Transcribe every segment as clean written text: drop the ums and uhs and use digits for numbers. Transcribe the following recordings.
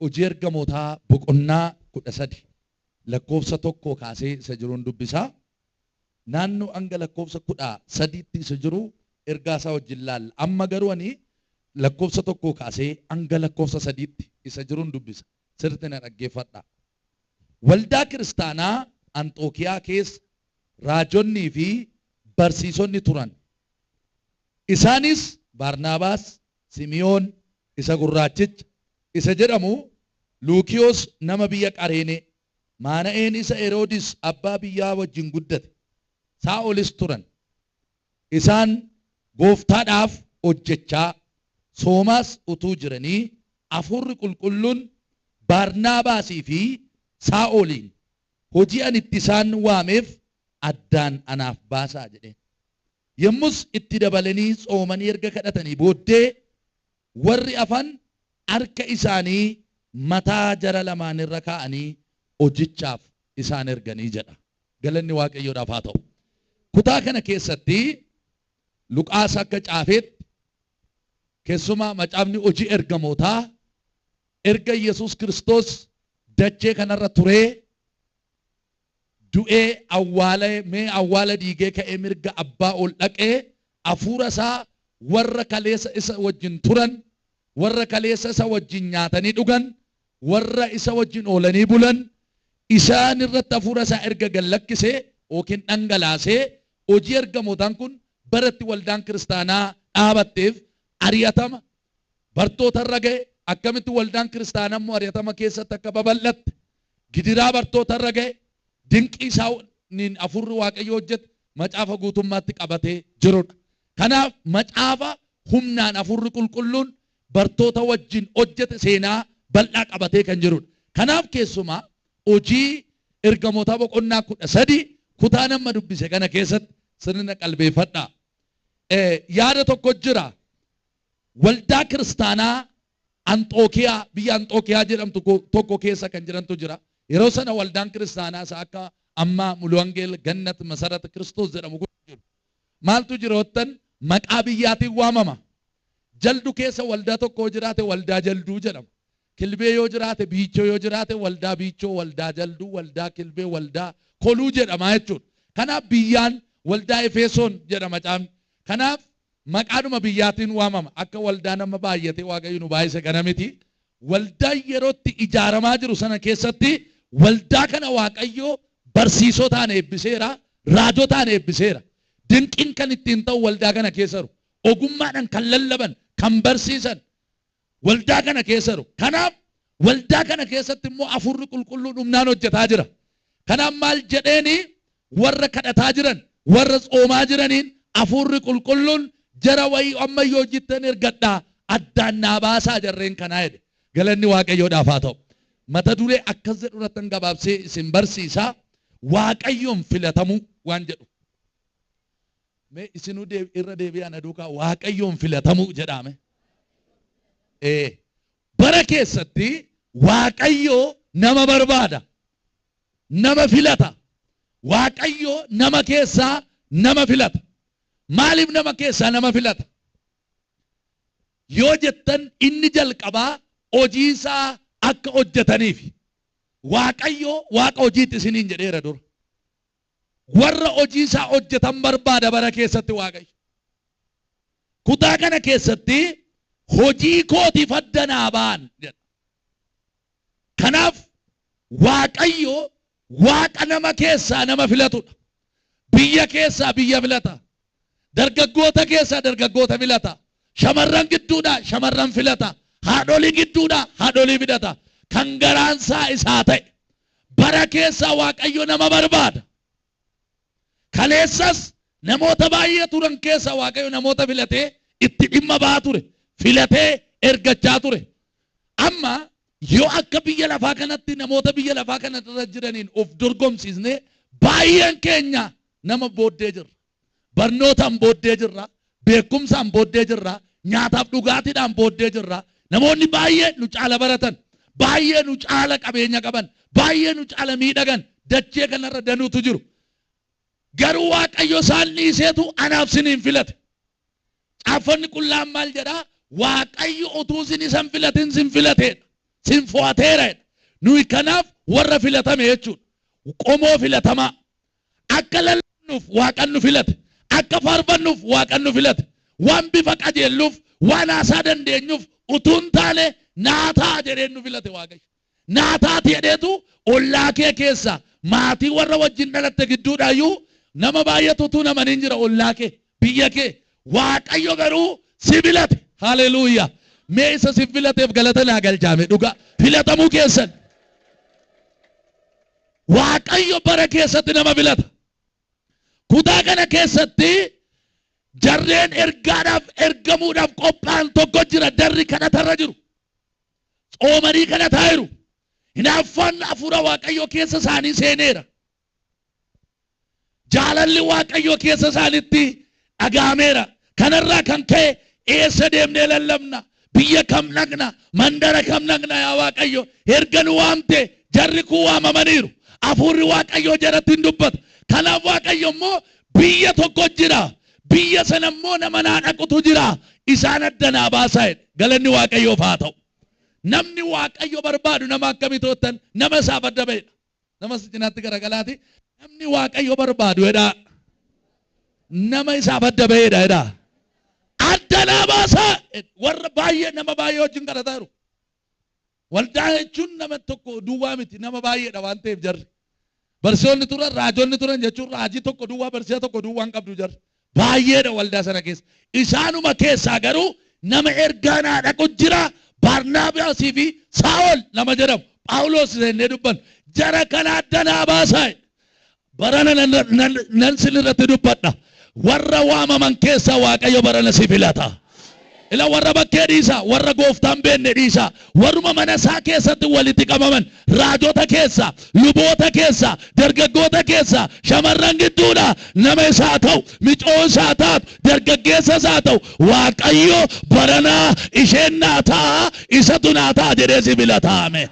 Hojii Ergamootaa boqonnaa 13 lakkoofsa 1 kaasee isa jiruun dubbisaa. Naannoo hanga lakkoofsa 13tti isa jiru ergaa isaa wajjin laalla. Amma garuu ani lakkoofsa 1 kaasee hanga lakkoofsa 3tti isa jiruun dubbisa. Sirriitti na dhaggeeffadhaa. Waldaa kiristaanaa Anxookiyaa keessa raajonnii fi barsiisonni turan. Isaanis Barnaabaas, Simi'oon isa gurraachicha isa jedhamu, Luukiyoos nama biyya Qareenee, Maana'een isa Heroodis abbaa biyyaa wajjin guddate, Saa'olis turan. Isaan gooftaadhaaf hojjechaa soomaas utuu jiranii Hafuurri Qulqulluun Barnaabaasii fi Saa'oliin hojii ani itti isaan waameef addaan anaaf baasaa jedheen. Yommus itti dabalanii tsoomanii erga kadhatanii booddee warri hafan harka isaanii mataa jara lamaan irra kaa'anii hojichaaf isaan erganii jedha. Galanni Waaqayyoodhaaf haa ta'u. Kutaa kana keessatti Luqaas akka caafeetti keessumaa macaafni hojii ergamootaa erga Yesuus Kiristoos dachee kanarra turee du'ee awwaalamee awwaala diigee ka'ee mirga abbaa ol dhaqee hafuura isaa warra kaleessa isa wajjin turan, warra kaleessa isa wajjin nyaatanii dhugan, warra isa wajjin oolanii bulan, isaan irratti hafuura isaa erga gad lakkisee yookiin dhangalaasee hojii ergamootaan kun baratti waldaan kiristaanaa dhaabatteef ari'atama bartoota irra ga'e, akkamitti waldaan kiristaanaa immoo ari'atama keessatti akka babal'atte, gidiraa bartoota irra ga'e, dinqii isaaniin hafuurri Waaqayyoo hojjete macaafa guutummaatti qabatee jirudha. Kanaaf macaafa humnaan hafuurri qulqulluun bartoota wajjin hojjete seenaa bal'aa qabatee kan jirudha. Kanaaf keessumaa hojii ergamootaa boqonnaa 13 kutaa nama dubbise kana keessatti sirna qalbeeffadhaa. Yaada tokko jira. Waldaa kiristaanaa Anxookiyaa, biyya Anxookiyaa jedhamtu tokko keessa kan jirantu jira. Yeroo sana waldaan kiristaanaa isa akka ammaa Muluwangeel Gannat Masarat Kiristoos jedhamu kun jiru. Maaltu jira jettan maqaa biyyaatiin waamama. Jaldu keessa waldaa tokko yoo jiraate waldaa jalduu jedhama. Kilbee yoo jiraate, biichoo yoo jiraate waldaa biichoo, waldaa jalduu, waldaa kilbee, waldaa koluu jedhama jechuudha. Kanaaf biyyaan waldaa Efesoon jedhama caamni. Kanaaf maqaadhuma biyyaatiin waamama. Akka waldaa nama baay'atee Waaqayyo nu baay'ise kana miti. Waldaan yerootti ijaaramaa jiru sana keessatti waldaa kana Waaqayyo barsiisotaan eebbiseera, raajotaan eebbiseera. Dinqiin kan ittiin ta'u waldaa kana keessa jiru. Ogummaadhaan kan lallaban, kan barsiisan waldaa kana keessa jiru. Kanaaf waldaa kana keessatti immoo hafuurri qulqulluun humnaan hojjetaa jira. Kanaaf maal jedheeni warra kadhataa jiran, warra tsoomaa jiraniin hafuurri qulqulluun jara wayii ammayyoo hojjettan ergadhaa addaan naa baasaa jarreen kanaa jedhe. Galanni Waaqayyoodhaaf haa ta'u. Mata duree akkas jedhu irratti gabaabsee isin barsiisaa Waaqayyoon filatamuu waan jedhu. Mee isinuu irra deebi'aa na duukaa Waaqayyoon filatamuu jedhame. Bara keessatti Waaqayyo nama barbaada. Nama filata. Waaqayyo nama keessaa nama filata. Maaliif nama keessaa nama filata? Yoo jettan inni jalqabaa hojii isaa akka hojjetaniif. Waaqayyo waaqa hojiitti isiniin jedheera dura. Warra hojii isaa hojjetan barbaada bara keessatti Waaqayyo. Kutaa kana keessatti hojii kootiif adda naa ba'an jedha. Kanaaf Waaqayyo waaqa nama keessaa nama filatudha. Biyya keessaa biyya filata. Dargaggoota keessaa dargaggoota filata. Shamarran gidduudhaa shamarran filata. Haadholii gidduudhaa haadholii filata. Kan garaansaa isaa ta'e. Bara keessaa Waaqayyo nama barbaada. Kaleessas namoota baay'ee turan keessaa Waaqayyo namoota filatee itti dhimma ba'aa ture. Filatee ergachaa ture. Amma yoo akka biyya lafaa kanatti namoota biyya lafaa kanarra jiraniin of dorgomsiisnee baay'een keenya nama booddee jirra. Barnootaan booddee jirra. Beekumsaan booddee jirra. Nyaataaf dhugaatiidhaan booddee jirra. Namoonni baay'ee nu caala baratan. Baay'ee nu caala qabeenya qaban. Baay'ee nu caala miidhagan. Dachee kanarra danuutu jiru. Garuu Waaqayyo isaan dhiiseetu anaaf siniin filate. Caaffonni qullaan maal jedhaa? Waaqayyo utuu sin isan filatin sin filateedha. Sin fo'ateera. Nuyi kanaaf warra filatame jechuudha. Qomoo filatamaa. Akka lallabnuuf Waaqan nu filate. Akka faarfannuuf Waaqan nu filate. Waan bifa qajeelluuf, waan haasaa dandeenyuuf utuu hin taane naataa jedheen nu filate Waaqayyo. Naataati jedheetu ollaa kee keessa maatii warra wajjin dhalatte gidduudhaayyuu nama baay'eetu utuu namaniin jira ollaa kee biyya kee. Waaqayyo garuu si filate. Haleluuyaa. Mee isa si filateef galata naa galchaame dhugaa filatamuu keessan. Waaqayyo bara keessatti nama filata. Kutaa kana keessatti jarreen ergaadhaaf ergamuudhaaf qophaa'an tokko jira. Darri kadhatarra jiru. Tsoomanii kadhataa jiru. Hinaaffaan hafuura Waaqayyoo keessa isaanii seeneera. Jaalalli Waaqayyoo keessa isaaniitti dhaga'ameera. Kanarraa kan ka'e eessa deemnee lallabna? Biyya kam dhaqna? Mandara kam dhaqna yaa Waaqayyo? Erga nu waamte jarri kun waamamaniiru. Hafuurri Waaqayyoo jaratti hin dubbata. Kanaaf Waaqayyo immoo biyya tokko jira. Biyya sana immoo nama naa dhaqutu jira. Isaan adda naa baasaa jedhe. Galanni Waaqayyoof haa ta'u. Namni Waaqayyo barbaadu nama akkamii to'attan nama isaaf adda ba'edha. Nama si cinaatti garagalaati. Namni Waaqayyo barbaadu jedhaa. Nama isaaf adda ba'edha jedhaa. Adda naa baasaa. Warra baay'ee nama baay'ee wajjin kadhataa jiru. Waldaa jechuun nama tokko duwwaa miti, nama baay'eedha waan ta'eef jarri. Barsiisonni turan, raajonni turan jechuun raajii tokko duwwaa, barsiisa tokko duwwaa hin qabdu jarri. Baay'eedha waldaa sana keessa. Isaanuma keessaa garuu nama ergaa naa dhaqu jira. Barnaabaasii fi Saa'ol nama jedhamu. Phaawulos jennee dubbannu. Jara kana adda naa baasaa. Barana nan sin irratti dubbadha. Warra waamaman keessaa Waaqayyo barana si filata. Ila warra bakkee dhiisa, warra gooftaan beenne dhiisa, warruma mana isaa keessatti walitti qabaman, raajota keessa, luboota keessa, dargaggoota keessa, shamarran gidduudha nama isaa ta'u, micoo isaa taatu, dargaggeessa isaa ta'u, Waaqayyo baranaa isheen naa ta'a, isatu naa ta'a jedhee si filata. Ameen.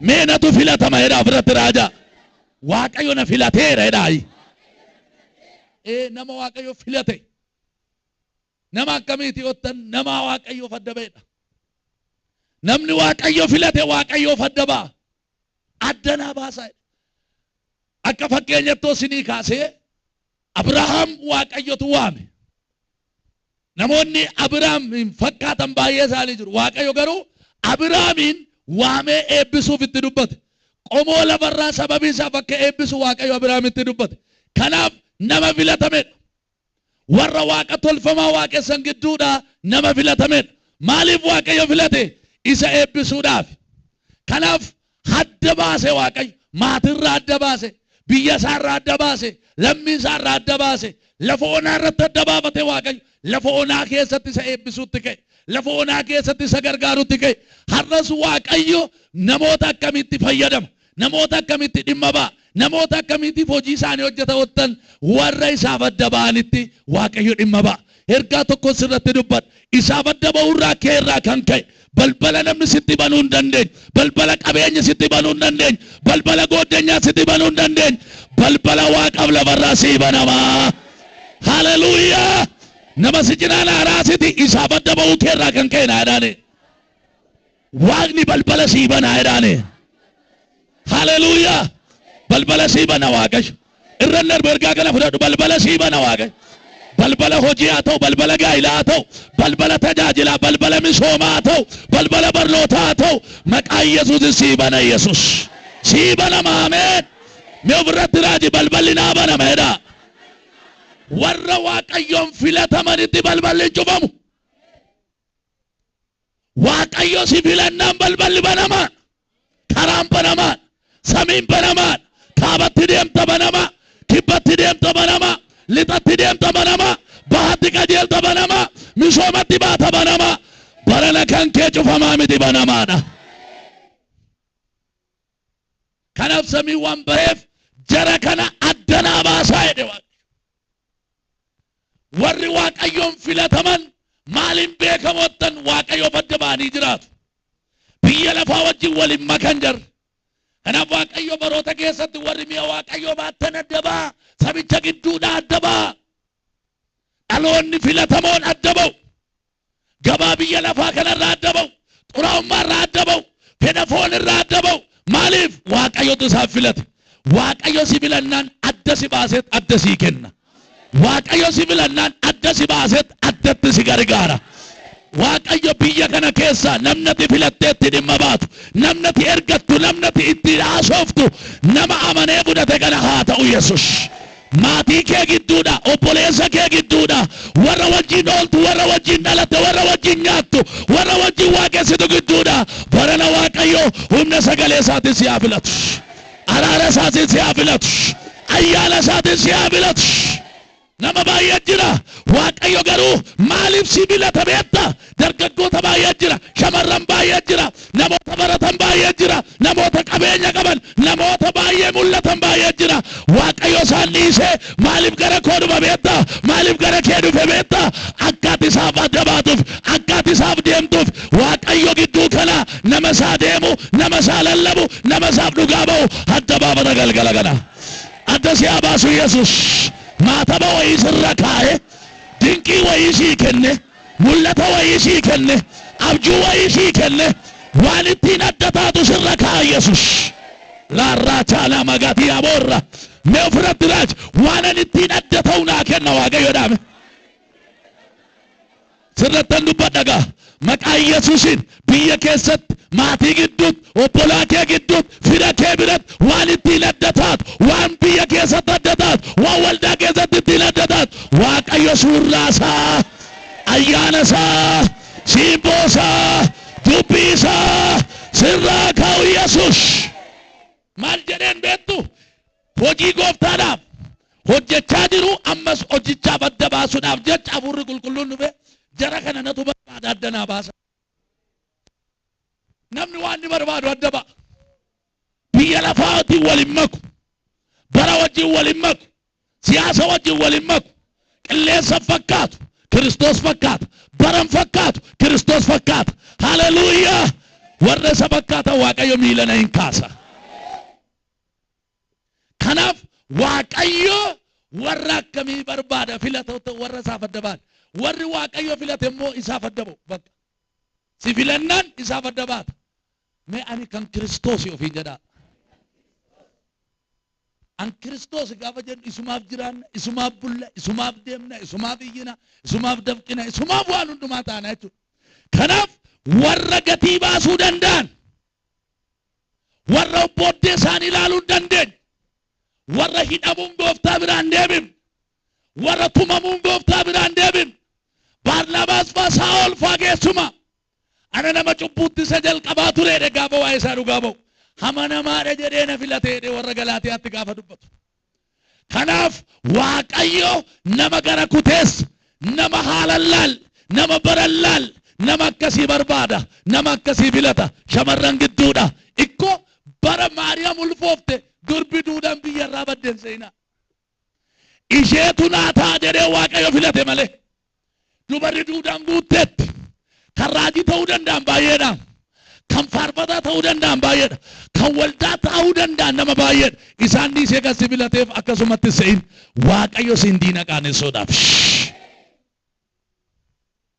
Mee natu filatama jedhaa ofirratti raajaa. Waaqayyo na filateera jedhaa. Nama Waaqayyo filate. Nama akkamiiti yottan nama Waaqayyoof adda ba'edha. Namni Waaqayyo filate Waaqayyoof adda ba'a. Adda naa baasaa. Akka fakkeenyattoo isinii kaasee Abrahaam Waaqayyotu waame. Namoonni Abrahaam hin fakkaatan baay'ee isaanii jiru. Waaqayyo garuu Abrahaamiin waamee eebbisuuf itti dubbate. Qomoo lafarraa sababii isaaf akka eebbisu Waaqayyo Abrahaamitti dubbate. Kanaaf nama filatamedha. Warra waaqa tolfamaa waaqessan gidduudhaa nama filatamedha. Maaliif Waaqayyo filate? Isa eebbisuudhaaf. Kanaaf adda baase Waaqayyo. Maatirraa adda baase. Biyya isaarraa adda baase. Lammii isaarraa adda baase. Lafa onaa irratti adda baafate Waaqayyo. Lafa onaa keessatti isa eebbisuutti ka'e. Lafa onaa keessatti isa gargaarutti ka'e. Har'as Waaqayyo namoota akkamitti fayyadama? Namoota akkamitti dhimma ba'a? Namoota akkamiitiif hojii isaanii hojjeta ottan warra isaaf adda ba'anitti Waaqayyo dhimma ba'a. Ergaa tokko sirratti dubbadha. Isaaf adda ba'uurraa kee irraa kan ka'e balbala namni sitti banuu hin dandeenye, balbala qabeenya sitti banuu hin dandeenye, balbala gooddanyaa sitti banuu hin dandeenye, balbala Waaqaaf lafarraa sii banamaa. Haleluuyaa! Nama si cinaan haaraasiti isaaf adda ba'uu kee irraa kan ka'e naa jedhaani. Waaqni balbala sii banaa jedhaani. Haleluuyaa! Balbala sii bana Waaqayyo. Irra darbu ergaa kana fudhadhu, balbala sii bana Waaqayyo. Balbala hojii haa ta'u, balbala gaa'ilaa haa ta'u, balbala tajaajilaa, balbala misoomaa haa ta'u, balbala barnootaa haa ta'u, maqaa Yesuus sii bana Yesuus. Sii banama, ameen. Mee ofirratti raaji, balballi naa banama jedhaa. Warra Waaqayyoon filatamanitti balballi hin cufamu. Waaqayyo si filannaan balballi banamaa. Karaan banamaa. Samiin banamaa. Kaabatti deemta banamaa. Kibbatti deemta banamaa. Lixatti deemta banamaa. Bahatti qajeelta banamaa. Misoomatti baata banamaa. Barana kan kee cufamaa miti, banamaadha. Kanaaf samii waan baheef jara kana addanaa baasaa jedhe Waaqayyo. Warri Waaqayyoon filataman maaliin beekamottan Waaqayyoof adda ba'anii jiraatu. Biyya lafaa wajjin waliin makan jarri. Kanaaf Waaqayyo baroota keessatti warri mi'a Waaqayyoo baattan adda ba'a. Sabicha gidduudhaa adda ba'a. Dhaloonni filatamoon adda ba'u. Gabaa biyya lafaa kanarraa adda ba'u. Xuraa'ummaarraa adda ba'u. Fedha Waaqayyotu isaan filate. Waaqayyo si filannaan adda si baaseet adda sii kenna. Waaqayyo si filannaan adda si baaseet addatti si gargaara. Waaqayyo biyya kana keessa namnati filatteetti dhimma baatu, namnati ergattu, namnati itti haasoftu, nama amanee fudhate kana haa ta'u Yesus. Maatii kee gidduudha, obboleessa kee gidduudha, warra wajjin ooltu, warra wajjin dhalatte, warra wajjin nyaattu, warra wajjin waaqessitu gidduudha. Barana Waaqayyo humna sagalee isaatiin si haa filatu. Araara isaatiin si haa filatu. Ayyaana isaatiin si haa filatu. Nama baay'ee jira. Waaqayyo garuu maaliif si filata beekta? Dargaggoota baay'ee jira, shamarran baay'ee jira, namoota baratan baay'ee jira, namoota qabeenya qaban, namoota baay'ee mul'atan baay'ee jira. Waaqayyo isaan dhiisee maaliif gara koo dhufa beekta? Maaliif gara kee dhufe beekta? Akka ati isaaf adda baatuuf, akka ati isaaf deemtuuf. Waaqayyo gidduu kana nama isaa deemu, nama isaa lallabu, nama isaaf dhugaa ba'u adda baafata galgala kana. Adda si haa baasu Yesus. Maataba wayii sirra kaa'e, dinqii wayii sii kenne, mul'ata wayii sii kenne, abjuu wayii sii kenne, waan ittiin adda taatu sirra kaa'a Yesus. Laarraa caalaa magaatii aboorra. Mee ofirratti raaj waan ani ittiin adda ta'u naa kenna Waaqayyo dhaame. Sirrattan dubbadha gaa. Maqaa Yesuusiin biyya keessatti, maatii gidduutti, obbolaa kee gidduutti, fira kee biratti waan ittiin adda taatu, waan biyya keessatti adda taatu, waan waldaa keessatti ittiin adda taatu, Waaqayyo suurraa isaa, ayyaana isaa, simboo isaa, dubbii isaa sirraa kaa'u Yesuus. Maal jedheen beektu? Hojii gooftaadhaaf hojjechaa jiru, ammas hojichaaf adda baasuudhaaf jecha hafuurri qulqulluun dhufe jara kana natu barbaada adda naa baasa. Namni waan inni barbaadu adda ba'a. Biyya lafaa wajjin wal hin maku. Bara wajjin wal hin maku. Siyaasa wajjin wal hin maku. Qilleensa fakkaatu, Kiristoos fakkaata. Baran fakkaatu, Kiristoos fakkaata. Haleluuyaa! Warra isa fakkaatan Waaqayyo miila na hin kaasa. Kanaaf Waaqayyo warra akkamii barbaada filata warra isaaf adda ba'an. Warri Waaqayyo filate immoo isaaf adda ba'u. Bakka. Si filannaan isaaf adda baata. Mee ani kan Kiristoosi ofiin jedhaa. An Kiristoos gaafa jennu isumaaf jiraanna, isumaaf bulla, isumaaf deemna, isumaaf iyyina, isumaaf dafqina, isumaaf waan hundumaa taana jechuudha. Kanaaf warra gatii baasuu danda'an, warra booddee isaanii ilaaluu hin dandeenye, warra hidhamuun gooftaa biraan deebifne, warra tumamuun gooftaa biraan deebifne, Baarnaabaas faa Saa'ol faa keessuma. Ana nama cubbuutti isa jalqabaa tureedha gaafa waa'ee isaa dhugaa ba'u. Amanamaadha jedhee na filateedha warra Galaatiyaatti gaafa dubbatu. Kanaaf Waaqayyo nama gara kuteessa, nama haalan laal, nama baran laal, nama akkasii barbaada, nama akkasii filata. Shamarran gidduudha. Ikkoo bara Maariyaam ulfoofte durbi duudhaan biyyarraa baddeen seenaa. Isheetu naa ta'a jedhee Waaqayyo filate malee. Dubarri duudhaan guutteetti. Kan raajii ta'uu danda'an baay'eedha. Kan faarfataa ta'uu danda'an baay'eedha. Kan waldaa ta'uu danda'an nama baay'eedha. Isaan dhiisee kan si filateef akkasumatti se'in Waaqayyo siin diina qaanessuudhaaf.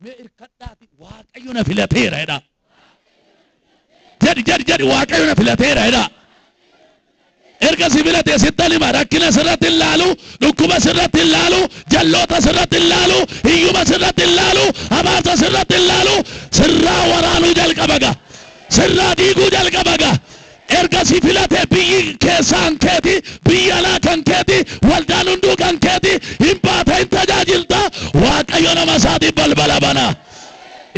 Mee irkadhaati Waaqayyo na filateera jedha. Jedhi jedhi jedhi, Waaqayyo na filateera jedha. Erga si filatee sitti hima, rakkina sirratti hin laalu, dhukkuba sirratti hin laalu, jalloota sirratti hin laalu, hiyyuma sirratti hin laalu, abaarsa sirratti hin laalu, sirraa waraanuu jalqaba ga. Sirraa diiguu jalqaba ga. Erga si filate biyyi keessaan keeti, biyya alaa kan keeti, waldaan hunduu kan keeti, hin baata, hin tajaajilta, Waaqayyo nama isaatiif balbala bana.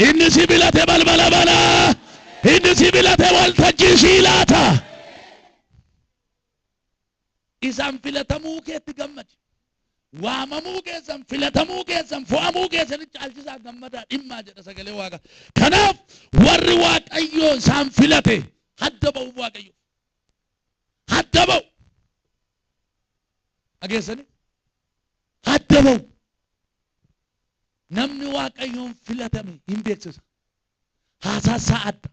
Inni si filate balbala bana. Inni si filate waltajjii sii laata. Isaan filatamuu keetti gammadi. Waamamuu keessan, filatamuu keessan, fo'amuu keessan caalchisaa gammadaa dhimmaa jedha sagalee Waaqa. Kanaaf warri Waaqayyo isaan filate hadda ba'uuf Waaqayyo. Hadda ba'u. Dhageessanii? Hadda ba'u. Namni Waaqayyoon filatame hin beeksisa. Haasaan isaa adda.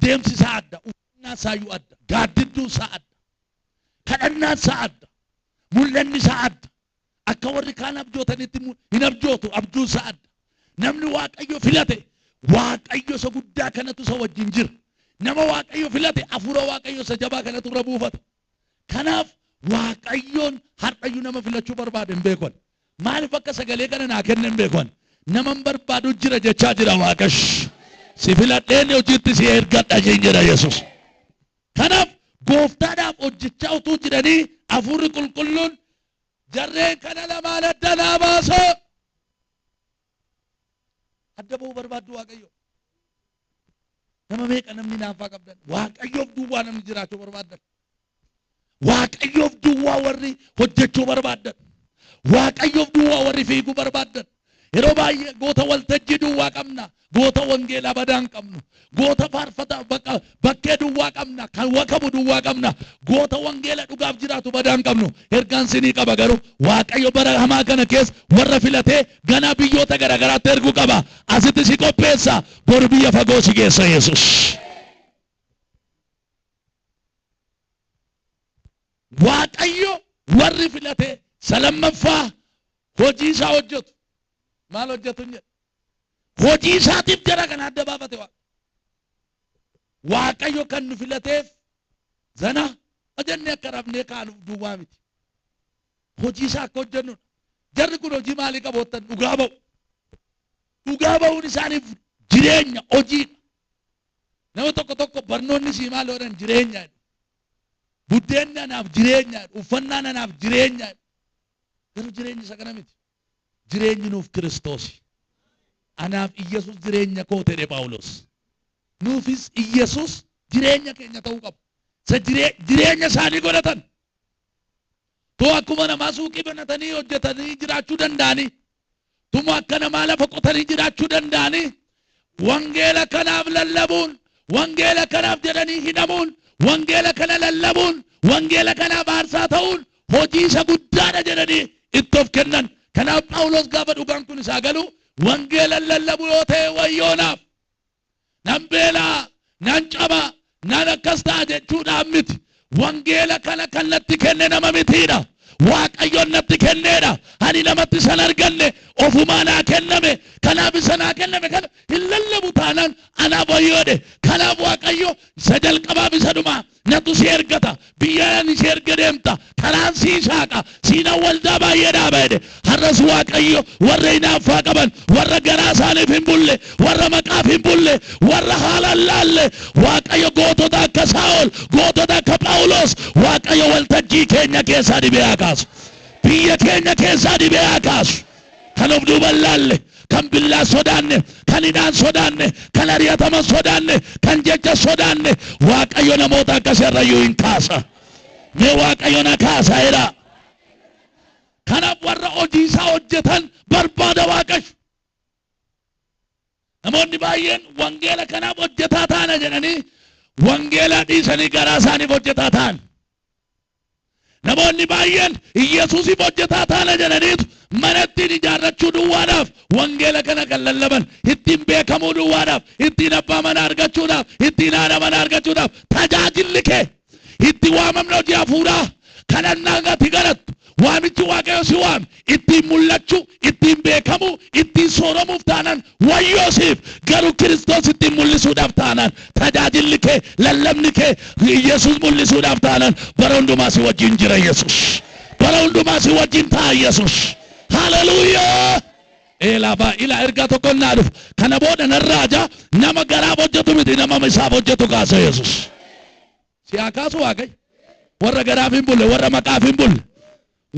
Deemsi isaa adda. Uffannaan isaayyuu adda. Gaaddidduun isaa adda. Kadhannaan isaa adda. Mul'anni isaa adda. Akka warri kaan abjootanitti hin abjootu, abjuun isaa adda. Namni Waaqayyo filate Waaqayyo isa guddaa kanatu isa wajjin jira. Nama Waaqayyo filate hafuura Waaqayyo isa jabaa kanatu irra buufata. Kanaaf Waaqayyoon har'ayyuu nama filachuu barbaade hin beekon. Maaliif akka sagalee kana naa kenne hin beekon. Nama hin barbaadu jira jechaa jira Waaqayyo. Si filadheen hojiitti si ergadha jedha Yesuus. Kanaaf gooftaadhaaf hojjechaa utuu jiranii hafuurri qulqulluun jarreen kana lamaan adda naa baasa. Adda ba'uu barbaaddu Waaqayyo. Nama meeqa namni naaffaa qabdan? Waaqayyoof duwwaa namni jiraachuu barbaaddan. Waaqayyoof duwwaa warri hojjechuu barbaaddan. Waaqayyoof duwwaa warri fiiguu barbaaddan. Yeroo baay'ee goota waltajjii duwwaa qabna. Goota wangeelaa badaa hin qabnu. Goota faarfata bakkee duwwaa qabna. Kan wakamu duwwaa qabna. Goota wangeela dhugaaf jiraatu badaa hin qabnu. Ergaan sinii qaba garuu Waaqayyo bara hamaa kana keessa warra filatee ganaa biyyoota garaagaraatti erguu qaba. Asitti si qopheessa. Boru biyya fagoo si geessa Yesuus. Waaqayyo warri filatee salammaffaa hojii isaa hojjetu. Maal hojjetu hin jedhu. Hojii isaatiif jara kana adda baafate Waaqa. Waaqayyo kan nu filateef zana jennee akka rafnee kaanuuf duwwaa miti. Hojii isaa akka hojjennudha. Jarri kun hojii maalii qaboottan dhugaa ba'u. Dhugaa ba'uun isaaniif jireenya hojiidha. Nama tokko tokko barnoonni sii maal godhan jireenya jedhu. Buddeenni anaaf jireenya jedhu. Uffannaan anaaf jireenya jedhu. Garuu jireenyi isa kana miti. Jireenyi nuuf Kiristoosi. Anaaf Iyyasuus jireenya koo ta'e Phaawulos. Nuufis Iyyasuus jireenya keenya ta'uu qaba. Isa jireenya isaanii godhatan. Too akkuma namaa suuqii banatanii hojjetanii jiraachuu danda'anii. Tuma akka namaa lafa qotanii jiraachuu danda'anii. Wangeela kanaaf lallabuun, wangeela kanaaf jedhanii hidhamuun, wangeela kana lallabuun, wangeela kanaaf aarsaa ta'uun hojii isa guddaadha jedhanii itti of kennan. Kanaaf Phaawulos gaafa dhugaan kun isaa galu wangeela lallabu yoo ta'e wayyoonaaf. Nan beelaa, nan caba, nan akkas ta'a jechuudhaan miti. Wangeela kana kan natti kenne nama mitiidha. Waaqayyoon natti kenneedha. Ani namatti san arganne ofumaa naa kenname. Kanaaf isa naa kenname kana hin lallabu taanaan anaaf wayyoodhe. Kanaaf Waaqayyo isa jalqabaaf isa dhumaa natu si ergata. Biyya ani si erga deemta. Karaan sii saaqa. Siinan waldaa baay'ee dhaaba jedhe. Har'as Waaqayyo warra hinaaffaa qaban, warra garaa isaaniif hin bulle, warra maqaaf hin bulle, warra haala hin laalle, Waaqayyo gootota akka Saa'ol, gootota akka Phaawulos, Waaqayyo waltajjii keenya keessaa dhibee haa kaasu. Biyya keenya keessaa dhibee haa kaasu. Kan of duuba hin laalle, kan billaa sodaanne, kan hidhaan sodaanne, kan ari'atama sodaanne, kan jecha sodaanne, Waaqayyo namoota akkasii irrayyuu hin kaasa. Mee Waaqayyo na kaasa jedhaa. Kanaaf warra hojii isaa hojjetan barbaada Waaqayyo. Namoonni baay'een wangeela kanaaf hojjetaa taana jedhanii wangeela dhiisanii garaa isaaniif hojjetaa ta'an. Namoonni baay'een Iyyasuusiif hojjetaa taana jedhaniitu mana ittiin ijaarrachuu duwwaadhaaf wangeela kana kan lallaban, ittiin beekamuu duwwaadhaaf, ittiin abbaa manaa argachuudhaaf, ittiin haadha manaa argachuudhaaf tajaajilli kee itti waamamna hojii hafuuraa kadhannaa gati galattu waamichi Waaqayyo si waame ittiin mul'achuu, ittiin beekamuu, ittiin sooramuuf taanaan wayyoo siif. Garuu Kiristoos ittiin mul'isuudhaaf taanaan tajaajilli kee, lallabni kee Iyyasuus mul'isuudhaaf taanaan bara hundumaa si wajjin jira Yesuus. Bara hundumaa si wajjin ta'a Yesuus. Haleluuyaa! Eelaa ilaa ergaa tokko naa dhufu. Kana booda narraa jaa nama garaaf hojjetu miti nama isaaf hojjetu kaasa Yesuus. Si haa kaasu Waaqayyo. Warra garaaf hin bulle, warra maqaaf hin bulle.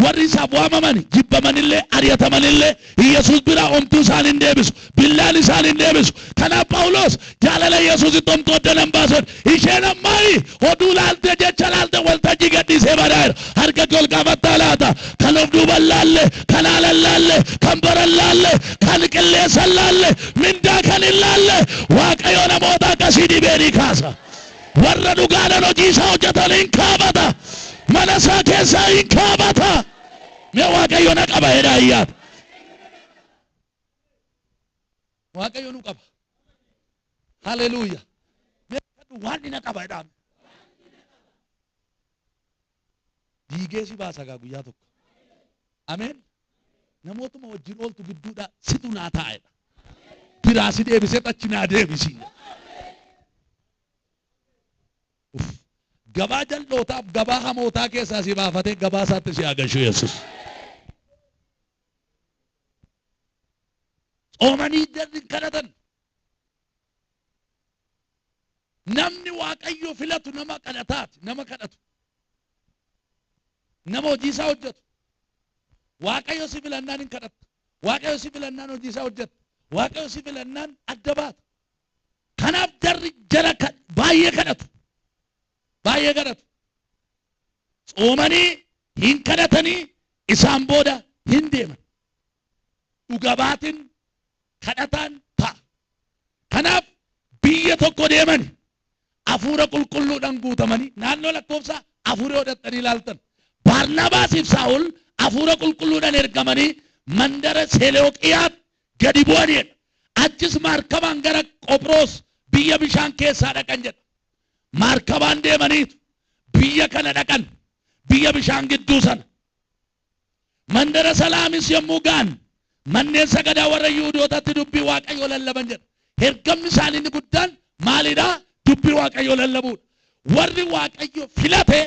Warri isaaf waamaman jibbamanillee ari'atamanillee Iyyasuus biraa omtuu isaan hin deebisu. Billaan isaan hin deebisu. Kanaaf Phaawulos jaalala Yesuusitti omtuu adda nan baasan. Isheen ammaayi oduu laalte jecha laalte waltajjii gadhiisee badaa'eera. Harka kee ol kaafattaa laata. Kan of duuban laalle, kan haala laalle, kan baran laalle, kan qilleensa laalle, mindaa kan hin laalle. Waaqayyo namoota akkasii dhibee ni kaasa. Warra dhugaadhaan hojii isaa hojjetan hin kaabata. Mana isaa keessaa hin kaabata. Mee Waaqayyo na qaba jedhaa iyyaata. Waaqayyo nu qaba. Haleluuya. Mee waan na qaba jedhaa. Diigee si baasa gaa guyyaa tokko. Ameen. Namootuma wajjin ooltu gidduudhaa situ naa taa'edha. Biraa si deebisee achi naa deebisi. Gabaa jal'ootaaf gabaa hamootaa keessaa si baafatee gabaa isaatti si agarsiisu Yesuus. Tsoomanii jarri kadhatan. Namni Waaqayyo filatu nama kadhataati, nama kadhatu. Nama hojii isaa hojjetu. Waaqayyo si filannaan hin kadhatta. Waaqayyo si filannaan hojii isaa hojjeta. Waaqayyo si filannaan adda baata. Kanaaf jarri jara baay'ee kadhatu. Baay'ee kadhatu. Tsoomanii hin kadhatanii isaan booda hin deeman. Dhuga baatiin kadhataan ta'a. Kanaaf biyya tokko deemani hafuura qulqulluudhaan guutamanii naannoo lakkoofsa hafuura hodhatanii ilaaltan. Baarnaabaasiif Saa'ol hafuura qulqulluudhaan ergamanii mandara Selooqiyaatti gadi bu'aniidha. Achis maarkabaan gara Qophroos biyya bishaan keessaa dhaqan jedha. Maarkabaan deemaniitu biyya kana dhaqan, biyya bishaan gidduu sana. Mandara Salaamis yommuu ga'an manneen sagadaa warra Yihuudootatti dubbii Waaqayyoo lallaban jedha. Ergamni isaanii inni guddaan maalidhaa? Dubbii Waaqayyoo lallabuudha. Warri Waaqayyo filate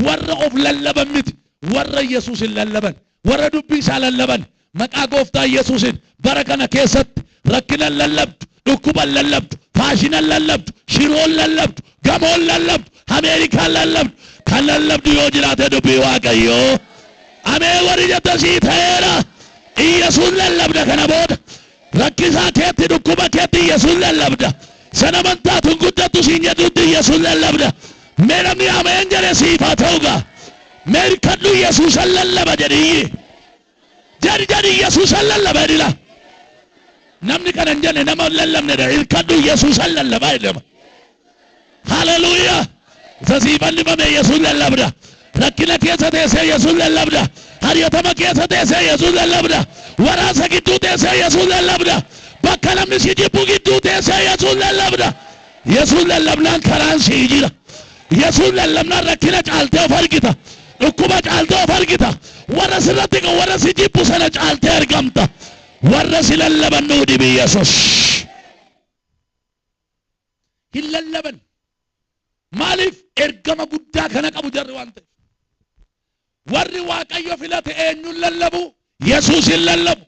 warra of lallaban miti, warra Yesuusin lallaban, warra dubbii isaa lallaban. Maqaa gooftaa Yesuusin bara kana keessatti rakkina lallabdu, dhukkuba lallabdu, faashina lallabdu, shiroon lallabdu, gamoon lallabdu, Ameerikaan lallabdu, kan lallabdu yoo jiraate dubbii Waaqayyoo. Ameen warri jette sii ta'eera. Yesuus lallabda kana booda. Rakkisaa keetti, dhukkuba keetti Yesuus lallabda. Sana amantaatu hin guddattu siin jedhutti Yesuus lallabda. Mee namni ameen jedhe siif haa ta'u gaa. Mee hirkadhu Yesuusan lallaba jedhiyyi. Jedhi jedhi Yesuusan lallaba jedhila. Namni kana hin jenne nama hin lallabnedha. Hirkadhu Yesuusan lallaba jedhama. Haleluuyaa. Isa siif fannifame Yesuus lallabda. Rakkina keessa teessee Yesuus lallabda. Hariyatama keessa teessee Yesuus lallabda. Waraansa gidduu teessee Yesuus lallabda. Bakka namni si jibbu gidduu teessee Yesuus lallabda. Yesuus lallabnaan karaan sii jira. Yesuus lallabnaan rakkina caaltee of argita. Dhukkuba caaltee of argita. Warra sirratti qabu warra si jibbu sana caaltee argamta. Warra si lallaban nuu dibi Yesuus. Hin lallaban. Maaliif ergama guddaa kana qabu jarri waan ta'eef. Warri Waaqayyo filate eenyuun lallabu? Yesuus hin lallabu.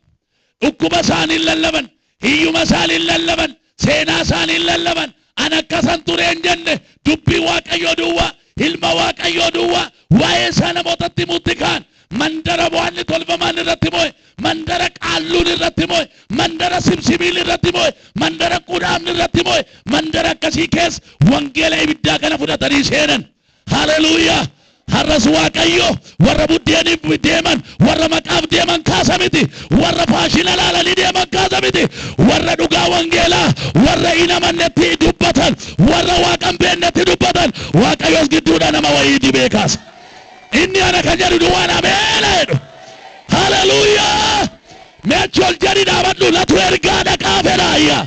Dhukkuba isaanii hin lallaban. Hiyyuma isaanii hin lallaban. Seenaa isaanii hin lallaban. An akkasan ture hin jenne dubbii Waaqayyoo duwwaa, ilma Waaqayyoo duwwaa, waa'ee isaa namootatti himuutti ka'an. Mandara waanni tolfamaan irratti moo'e, mandara qaalluun irratti moo'e, mandara simsimiin irratti moo'e, mandara qudhaamni irratti moo'e, mandara akkasii keessa wangeela ibiddaa kana fudhatanii seenan. Haleluuyaa. Har'as Waaqayyo warra buddeeniif deeman, warra maqaaf deeman kaasa miti, warra faashina laalanii deeman kaasa miti, warra dhugaa wangeelaa, warra hin amannetti dubbatan, warra Waaqa hin beeknetti dubbatan, Waaqayyos gidduudha nama wayii dibee kaasa. Inni ana kan jedhu duwwaan ameena jedhu. Haleluuyaa. Mee achi ol jedhi dhaabadhu natu ergaa dhaqaa fedha ayyaa.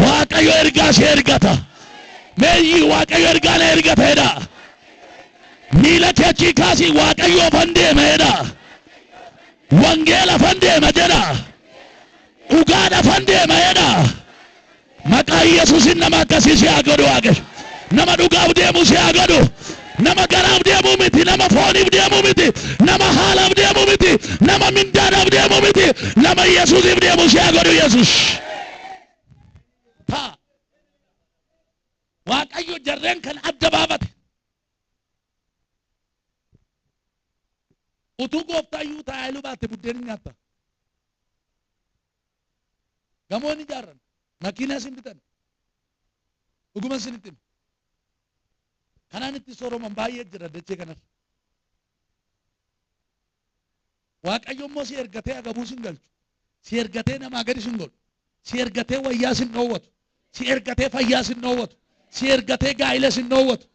Waaqayyo ergaa si ergata. Mee Waaqayyo ergaa na ergata jedha. Miila kee achii kaasii Waaqayyo afan deema jedha. Wangeela afan deema jedha. Dhugaan afan deema jedha. Maqaa Yesuusin nama akkasii si haa godhu Waaqayyo. Nama dhugaaf deemu si haa godhu. Nama garaaf deemu miti, nama fooniif deemu miti, nama haalaaf deemu miti, nama mindaadhaaf deemu miti, nama Yesuusiif deemu si haa godhu Yesuus. Taa Waaqayyo jarreen kan adda baafate. Utuu gooftaa iyyuu taa'ee baatte buddeen hin nyaatta. Gamoo hin ijaarran, makiinaas hin bitan. Dhuguma isinitti hima. Kanaan itti sooroman baay'ee jira dachee kanarra. Waaqayyo immoo si ergatee agabuu sin galchu. Si ergatee namaa gadi sin godhu. Si ergatee wayyaa sin dhoowwatu. Si ergatee fayyaa sin dhoowwatu. Si ergatee gaa'ila sin dhoowwatu.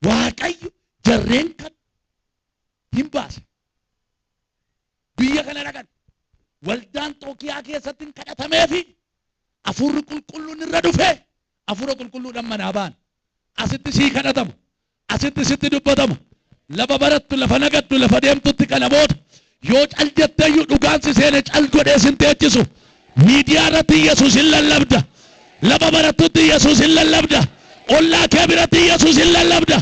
Waaqayyo jarreen kan hin baase. Biyya kana dhaqan. Waldaan Xookiyaa keessatti hin kadhatameefi hafuurri qulqulluun irra dhufe hafuura qulqulluudhaan manaa ba'an. Asitti sii kadhatama. Asitti sitti dubbatama. Lafa barattu, lafa nagaddu, lafa deemtutti kana booda yoo cal jetteeyyuu dhugaan si seene cal godhee sin teechisu. Miidiyaa irratti Yesuus hin lallabda. Lafa barattutti Yesuus hin lallabda. Ollaa kee biratti Yesuus hin lallabda.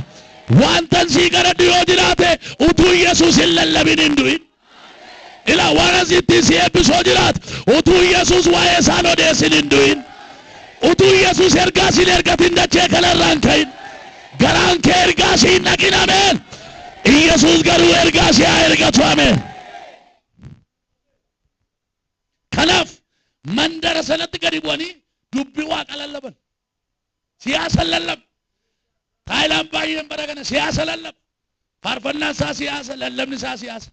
Wantan sii kadhadhu yoo jiraate utuu Yesuus hin lallabin hin du'in. Ilaa waan asitti si eebbisoo jiraate utuu Yesuus waa'ee isaan odeessin hin du'in. Utuu Yesuus ergaa sin ergatin dachee kanarraa hin ka'in. Garaan kee ergaa si hin dhaqin ameen. Yesuus garuu ergaa si haa ergatu ameen. Kanaaf mandara sanatti gadi bu'anii dubbii waaqa lallaban. Siyaasa lallaba. Taayilaan baay'een bara kana siyaasa lallaba. Faarfannaan isaa siyaasa, lallabni isaa siyaasa.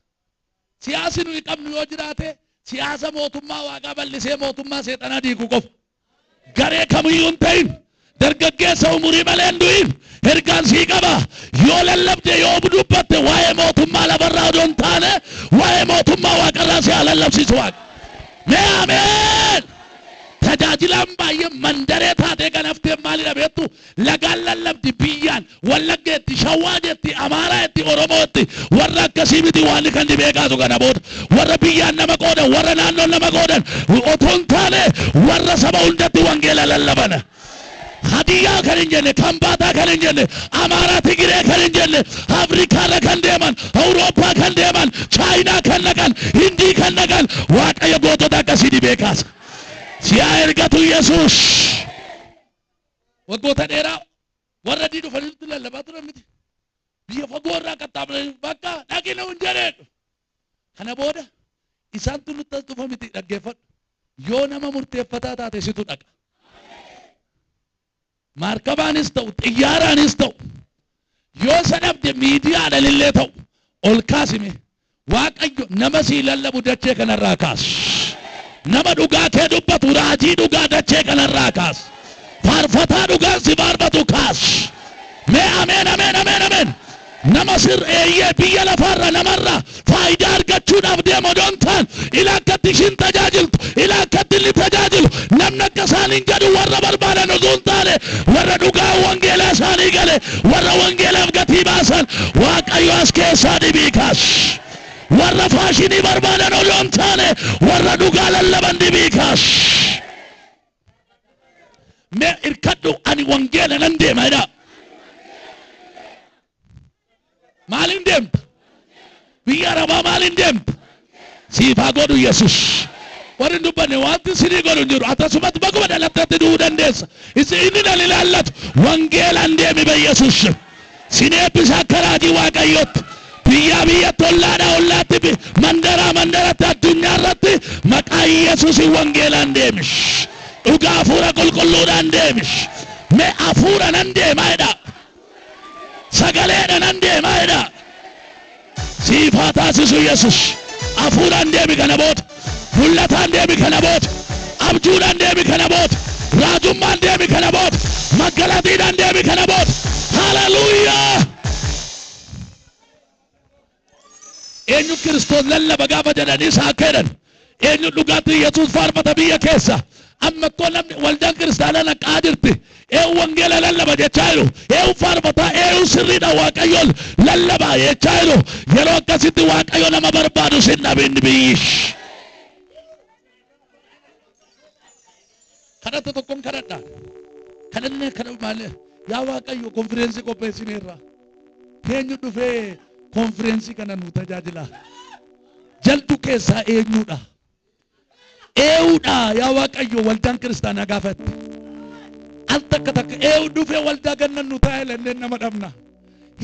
Siyaasni nuyi qabnu yoo jiraate siyaasa mootummaa waaqaa bal'isee mootummaa seexanaa diigu qofa. Garee kamiyyuu hin ta'in dargaggeessa umurii malee hin du'in ergaan sii qaba. Yoo lallabde yoo dubbatte waa'ee mootummaa lafarraa odoo hin taane waa'ee mootummaa waaqarraa si haa lallabsiisu waaqa. Mee ameen! Tajaajilaan baay'ee mandaree taatee kan haftee maalidha beektu? Lagaan lallabdi biyyaan Wallaggeetti, Shawaa jetti, Amaaraatti, Oromootti warra akkasii miti waan kan dhibee kaasu kana booda warra biyyaan nama qoodan, warra naannoon nama qoodan otoo hin taane warra saba hundatti wangeela lallaban. Hadiyyaa kan hin jenne, Kambaataa kan hin jenne, Amaaraa Tigiree kan hin jenne, Afrikaarra kan deeman, Awurooppaa kan deeman, Chaayinaa kan dhaqan, Hindii kan dhaqan, Waaqayyo gootota akkasii dhibee kaasa. Siyaa ergatu Yesuus. Waggoota dheeraa warra adii dhufanitti lallabaa turan miti. Biyya fagoo irraa qaxxaamuranii bakka dhaqina hin jedheedhu. Kana booda isaantu nutti as dhufa miti dhaggeeffadhu. Yoo nama murteeffataa taate situ dhaqa. Maarkabaanis ta'u xiyyaaraanis ta'u yoo isa dhabde miidiyaadhaan illee ta'u ol kaasime Waaqayyo nama sii lallabu dachee kanarraa kaas. Nama dhugaa kee dubbatu raajii dhugaa dachee kanarraa kaas. Faarfataa dhugaan si faarfatu kaas. Mee ameen ameen ameen ameen. Nama sir eeyyee biyya lafaarra namarra faayidaa argachuudhaaf deemu odoo hin taane ila akkatti ishiin tajaajiltu ila akkatti inni tajaajilu namni akka isaaniin jedhu warra barbaadan osoo hin taane warra dhugaa wangeelaa isaanii gale warra wangeelaaf gatii baasan Waaqayyo as keessaa dhibii kaas. Warra faashinii barbaadan odoo hin taane warra dhugaa lallaban dhibii kaas. Mee irkadhu ani wangeela nan deema jedhaa. Maaliin deemta? Biyya Arabaa maaliin deemta? Siif haa godhu Yesuus. Warri hin dubbanne wanti sinii godhu hin jiru. Akkasumatti bakkuma dhalattetti du'uu dandeessa. Isin inni nan ilaallatu wangeelaan deemi be Yesuus. Sin eebbisa akka raajii Waaqayyootti. Biyyaa biyyatti ollaadhaa ollaatti mandaraa mandaratti addunyaa irratti maqaa Yesuusiin wangeelaan deemi. Dhugaa hafuura qulqulluudhaan deemi. Mee hafuura nan deemaa jedhaa. Sagaleedha nan deemaa jedhaa. Siif haa taasisu Yesuus. Hafuuraan deemi kana booda. Mul'ataan deemi kana booda. Abjuudhaan deemi kana booda. Raajummaan deemi kana booda. Maggalatiidhaan deemi kana booda. Haleluuyaa! Eenyu Kiristoos lallaba gaafa jedhanii isaa akka jedhan. Eenyu dhugaatti Yesuus faarfata biyya keessa. Amma koo namni waldaan kiristaanaa naqaa jirti. Eenyu wangeela lallaba jechaa jiru. Eenyu faarfataa eenyu sirriidha Waaqayyoon lallaba jechaa jiru. Yeroo akkasitti Waaqayyo nama barbaadu sin dhabin biyyi. Kadhata tokkoon kadhadha. Kadhannee kadhatu maal yaa Waaqayyo konfireensii qopheessineerra. Eenyu dhufee konfireensii kana nu tajaajila? Jaldu keessaa eenyudha? Eewudha yaa Waaqayyo waldaan kiristaanaa gaafatte. Al takka takka eewu dhufee waldaa gannan nu taa'e lenneen nama dhabna.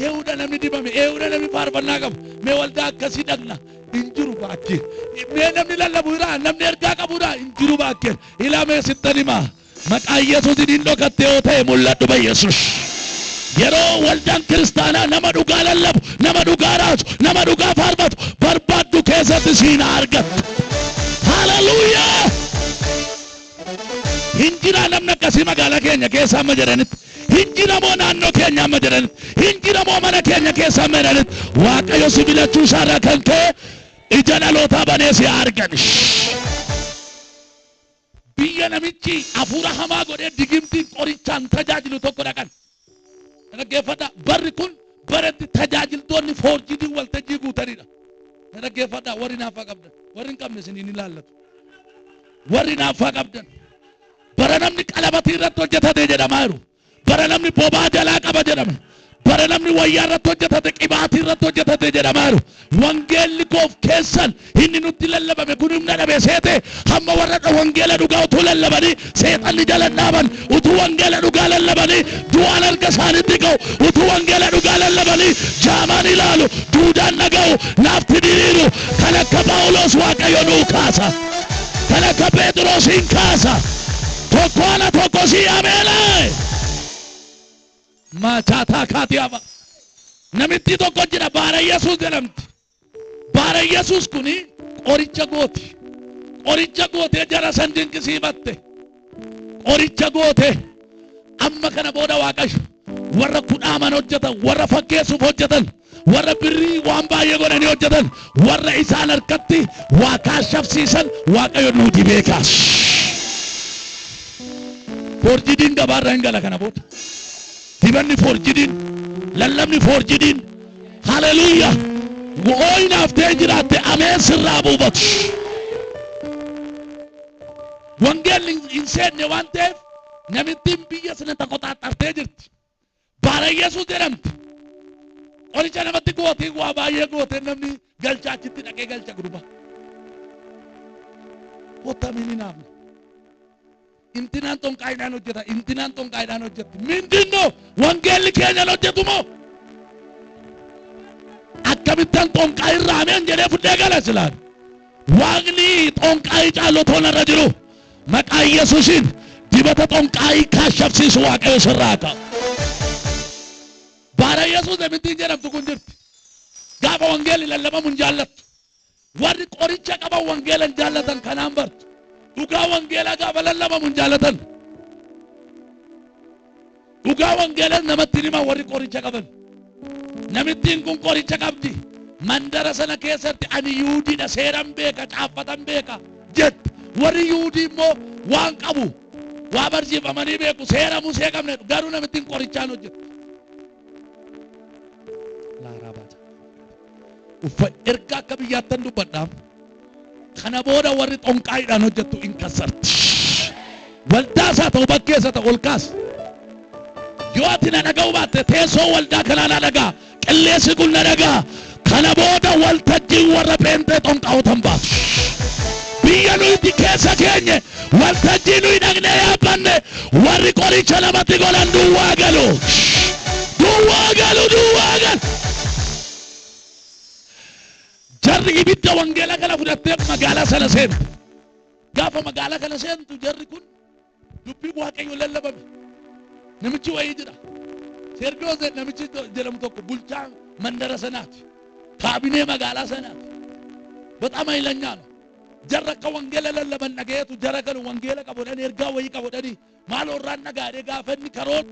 Eewudha namni dibame, eewudha namni faarfannaa qabu. Mee waldaa akkasii dhaqna. Hin jiru baakkee. Mee namni lallabu jira, namni ergaa qabu jira, hin jiru baakkee. Ilaa mee sittan himaa. Maqaa Yesuusiin hin dhokatte yoo ta'e mul'adhu ba Yesuus. Yeroo waldaan kiristaanaa nama dhugaa lallabu, nama dhugaa raaju, nama dhugaa faarfatu barbaaddu keessatti siin haa argattu. Haleluuyaa! Hin jira namni akkasii magaalaa keenya keessa amma jedhanitti. Hin jira moo naannoo keenya amma jedhanitti. Hin jira moo mana keenya keessa amma jedhanitti. Waaqayyo si filachuu isaarraa kan ka'e ija dhalootaa banee si haa argan. Biyya namichi hafuura hamaa godhee digimtiin qorichaan tajaajilu tokko dhaqan. Dhaggeeffadhaa. Barri kun baratti tajaajiltoonni foorjiidii waltajjii guutanidha. Dhaggeeffadhaa warri naaffaa qabdan. Warri hin qabne isiniin ilaallatu. Warri naaffaa qabdan. Bara namni qalabatii irratti hojjetate jedhamaa jiru. Bara namni bobaa jalaa qaba jedhame. Bara namni wayyaa irratti hojjetate, qibaatii irratti hojjetate jedhamaaru. Wangeelli koof keessan inni nutti lallabame kun humna dhabe seete hamma warra wangeela dhugaa utuu lallabanii seexanni jala dhaaban, utuu wangeela dhugaa lallabanii du'aan harka isaanitti ga'u, utuu wangeela dhugaa lallabanii jaamaan ilaalu, duudaan dhaga'u, naafti diriiru. Kan akka Phaawulos Waaqayyo nuu kaasa. Kan akka Phexros hin kaasa. Tokko ala tokko si ameelee. Maachaataa kaatiyaaba. Namitti tokko jira, Baara Yesuus jedhamti. Baara Yesuus kuni qoricha gooti. Qoricha gootee jara san dinqisiifatte. Qoricha gootee amma kana booda Waaqayyo warra kudhaaman hojjetan, warra fakkeessuuf hojjetan, warra birrii waan baay'ee godhanii hojjetan, warra isaan harkatti waa kaashafsiisan Waaqayyo nuu dibee kaas. Forjidiin gabaarra hin gala kana booda. Dibanni forjidiin, lallabni forjidiin, haleluuyaa. Ooyinaaf ta'ee jiraatte ameen sirraa buufatu. Wangeelli hin seenne waan ta'eef namittiin biyya sana taqoxaaxartee jirti. Baara Yesuus jedhamti. Qoricha namatti gootee waa baay'ee gootee namni galcha achitti dhaqee galcha gurba. Kottaa mini naafne. Intinaan xonqaayiidhaan hojjeta, intinaan xonqaayiidhaan hojjetti. Mindinno wangeelli keenyan hojjetu moo? Akkamittan xonqaayii irraa ameen jedhee fudhee gala silaan. Waaqni xonqaayii caallotoon irra jiru. Maqaa Yesuusiin dibata xonqaayii kaashabsiisu Waaqayyo sirraa kaa'u. Baara Yesuus namittiin jedhamtu kun jirti. Gaafa wangeelli lallabamu hin jaallattu. Warri qoricha qaban wangeela hin jaallatan kanaan bartu. Dhugaa wangeelaa gaafa lallabamu hin jaallatan. Dhugaa wangeelaa namatti himan warri qoricha qaban. Namittiin kun qoricha qabdi. Mandara sana keessatti ani Yihuudiidha, seeran beeka, caaffatan beeka jetti. Warri Yihuudii immoo waan qabu waa barsiifamanii beeku, seera Musee qabne, garuu namittiin qorichaan hojjetu. Uffa erga akka biyyaattan dubbadhaa. Kana booda warri xonqaayiidhaan hojjettu in kassarti. Waldaa isaa ta'u bakkee isaa ta'u ol kaas. Yoo ati na dhaga'uu baatte teessoo waldaa kanaa na dhagaa. Qilleensi kun na dhagaa. Kana booda waltajjiin warra pheenxee xonqaa'otan baasu. Biyya nuyi keessa keenye waltajjii nuyi dhaqnee yaabbanne warri qoricha namatti godhan duwwaa galu. Duwwaa galu, duwwaa galu. Jarri ibidda wangeela kana fudhattee magaalaa sana seentu. Gaafa magaalaa kana seentu jarri kun dubbii Waaqayyo lallabame. Namichi wayii jira. Sergiyoos namichi jedhamu tokko bulchaa mandara sanaati. Kaabinee magaalaa sanaati. በጣም ኃይለኛ ነው። Jarra akka wangeela lallaban dhagayeetu jara kan wangeela qabu jedhanii ergaa wayii qabu jedhanii maal orraan dhagaadhee gaafa inni karoon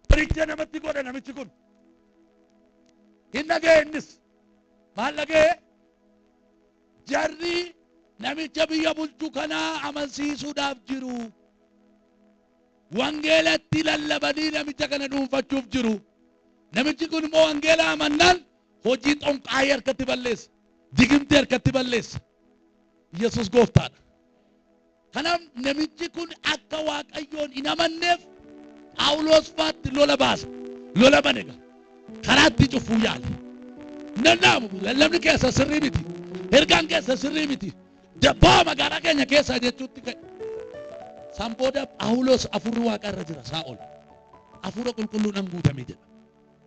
qoricha namatti godha namichi kun. Hin dhaga'e innis. Maal dhaga'e? Jarri namicha biyya bulchu kanaa amansiisuudhaaf jiru. Wangeelatti lallabanii namicha kana dhuunfachuuf jiru. Namichi kun immoo wangeela amannaan hojii xonqaayii harkatti balleessa. Digimtee harkatti balleessa. Yesuus gooftaadha. Kanaaf namichi kun akka Waaqayyoon hin amanneef Phaawulos faatti lola baasa. Lola bane gaa. Karaatti cufuu yaala. Nannaamu lallabni keessa sirrii miti. Ergaan keessa sirrii miti. Dabbaa magaalaa keenya keessaa jechuutti ka'e. San booda Phaawulos afurri Waaqa irra jira Saa'ol. Hafuura qulqulluudhaan guutame jedha.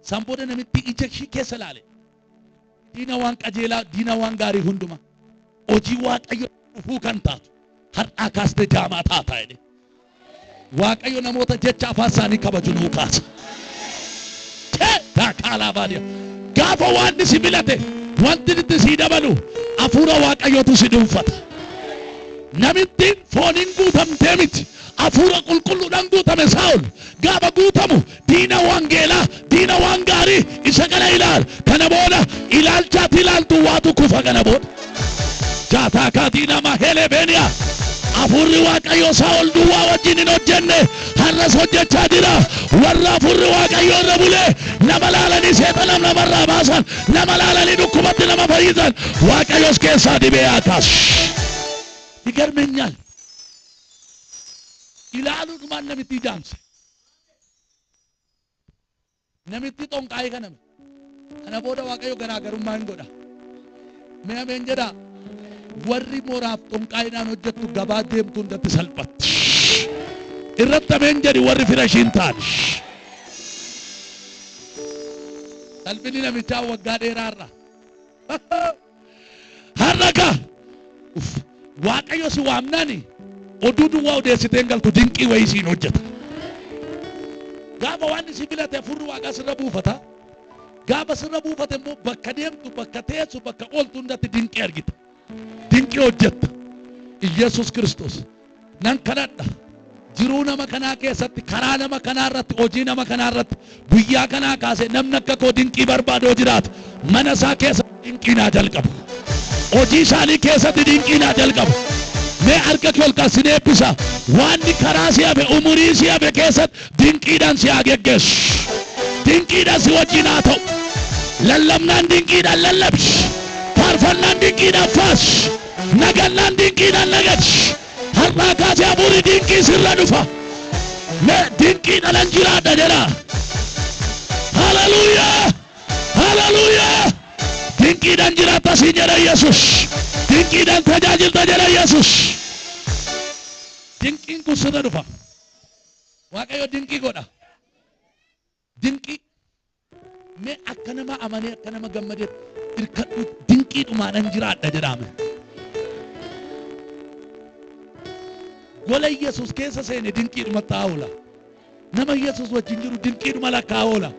San booda namitti ija ishii keessa laale. Diina waan qajeelaa, diina waan gaarii hunduma. Hojii Waaqayyo dhufuu kan taatu. Har'aa kaastee jaamaa taataa jedhe. Waaqayyo namoota jecha afaan isaanii kabaju nuu kaasa. Taakaalaa baadiya. Gaafa waan si filate wanti itti sii dabalu hafuura Waaqayyootu si dhuunfata. Namittiin fooniin guutamtee miti. Hafuura qulqulluudhaan guutame Saa'ol. Gaafa guutamu diina wangeelaa, diina waan gaarii isa kana ilaal. Kana booda ilaalchaatti ilaaltu waatu kufa kana booda. Jaataa kaatii nama helebeeniyaa. Hafuurri Waaqayyoo Saa'ol duwwaa wajjin hin hojjenne har'as hojjechaa jira. Warra hafuurri Waaqayyoo irra bulee nama laalanii seexana namarraa baasan, nama laalanii dhukkubatti nama fayyisan, Waaqayyos keessaa dibee haa kaasu. ይገርመኛል። Ilaaluudhumaan namitti jaamse. Namitti xonqaa'ee kaname. Kana booda Waaqayyo garaagarummaa hin godha. Mee ameen jedhaa. Warri mooraaf xonqaa'iidhaan hojjettu gabaa deemtu hundatti salphatti. Irratti ameen jedhi warri fira ishiin taane. Salphinni namichaa waggaa dheeraarra. Har'a gaa Waaqayyo si waamnaani oduu duwwaa odeessitee hin galtu, dinqii wayii siin hojjeta. Gaafa waan si filate hafuurri Waaqaa sirra buufata. Gaafa sirra buufate immoo bakka deemtu, bakka teessu, bakka ooltu hundatti dinqii argita. Dinqii hojjetta. Iyesuus Kiristoos nan kadhadha. Jiruu nama kanaa keessatti, karaa nama kanaa irratti, hojii nama kanaa irratti, guyyaa kanaa kaasee namni akka koo dinqii barbaadu yoo jiraate, mana isaa keessa dinqii naa jalqabu. Hojii isaanii keessatti dinqii naa jalqabu. Mee harka kee ol kaasi, sin eebbisa. Waanni karaa si hafe, umurii si hafe keessatti dinqiidhaan si haa geggeessu. Dinqiidhaan si wajjin haa ta'u. Lallabnaan dinqiidhaan lallabi. Faarfannaan dinqiidhaan faarsi. Nagannaan dinqiidhaan nagadi. Har'aa kaasee hafuurri dinqii sirra dhufa. Mee dinqiidhaan jiraadha jedha. Haleluuyaa! Haleluuyaa! Dinqiidhaan jiraatta siin jedha Yesus. Dinqiidhaan tajaajilta jedha Yesus. Dinqiin kun sirra dhufa. Waaqayyo dinqii godha. Dinqii. Mee akka nama amanee, akka nama gammadee hirkadhu, dinqiidhumaanan jiraadha jedhame. Gola Yesus keessa seene dinqiidhuma ta'aa oola. Nama Yesus wajjin jiru dinqiidhuma lakkaa'aa oola.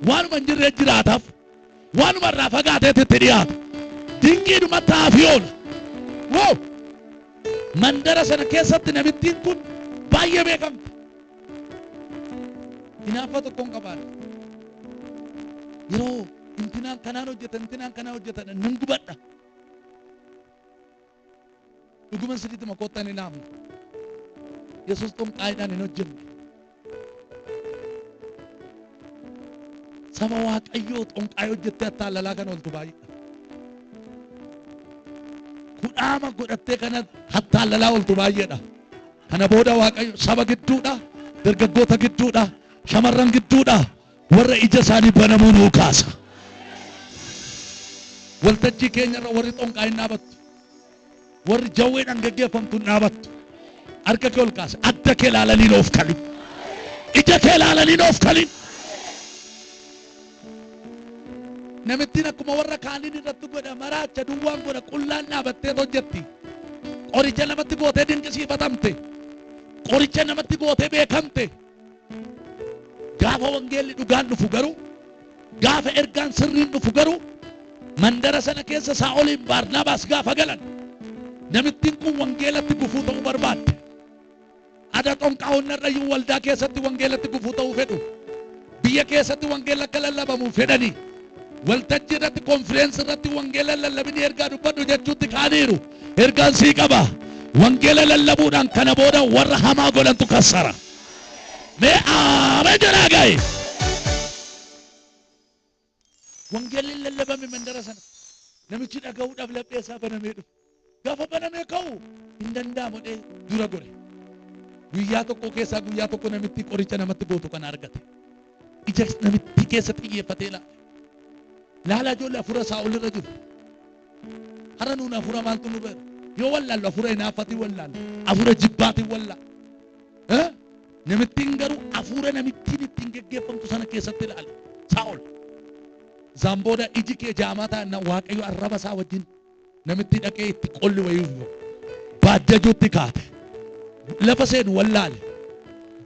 Waanuma hin jirre jiraataaf, waanuma irraa fagaateet itti dhiyaata. Dinqiidhuma ta'aafii oola. Wow! Mandara sana keessatti namittiin kun baay'ee beekamte. Hinaaffaa tokko hin qabaanne. Yeroo intinaan kanaan hojjetan, intinaan kanaan hojjetan, nan gubadha. Dhuguman sirriitti makoottan hin haamne. Yesuus xonqaayiidhaan hin hojjenne. Saba Waaqayyoo xonqaayii hojjettee attaalalaa kan ooltu baay'eedha. Kudhaama godhattee kana attaalalaa ooltu baay'eedha. Kana booda Waaqayyo saba gidduudha, dargaggoota gidduudha, shamarran gidduudha, warra ija isaanii banamuu nuu kaasa. Waltajjii keenyarra warri xonqaayiin dhaabattu, warri jawweedhaan geggeeffamtu hin dhaabattu. Harka kee ol kaasa. Adda kee ilaalanii of kalin. Ija kee ilaalanii of kalin. Namittiin akkuma warra kaaniin irratti godha, maraacha duwwaan godha, qullaan dhaabattee hojjetti. Qoricha namatti gootee dinqisiifatamte. Qoricha namatti gootee beekamte. Gaafa wangeelli dhugaan dhufu garuu, gaafa ergaan sirriin dhufu garuu, mandara sana keessa Saa'oliin Baarnaabaas gaafa galan, namittiin kun wangeelatti gufuu ta'uu barbaadde. Ada xonqaa'onni irrayyuu waldaa keessatti wangeelatti gufuu ta'uu fedhu. Biyya keessatti wangeela akka lallabamu fedhanii. Waltajjii irratti, konfireensi irratti wangeela lallabini, ergaa dubbadhu jechuutti kaaniiru. Ergaan sii qaba. Wangeela lallabuudhaan kana booda warra hamaa godhantu kassara. Mee aamee jedhaa gaa'e. Wangeelli lallabame mandara sana. Namichi dhaga'uudhaaf laphee isaa banamee dhufe. Gaafa banamee ka'u hin danda'amu jedhee dura gore. Guyyaa tokko keessaa guyyaa tokko namitti qoricha namatti gootu kana argate. Ija namitti keessa xiyyeeffatee ilaale. Laala ijoollee, hafuura Saa'ol irra jiru. Har'a nuun hafuura maaltu nurra jira? Yoo wallaallu hafuura hinaaffaatiin wallaallu. Hafuura jibbaatiin wallaallu. Namittiin garuu hafuura namittiin ittiin geggeeffamtu sana keessatti ilaale. Saa'ol. Isaan booda iji kee jaamaa ta'an, Waaqayyo arraba isaa wajjin namitti dhaqee itti qolli wayii baajjajuutti kaate. Lafa seenu wallaale.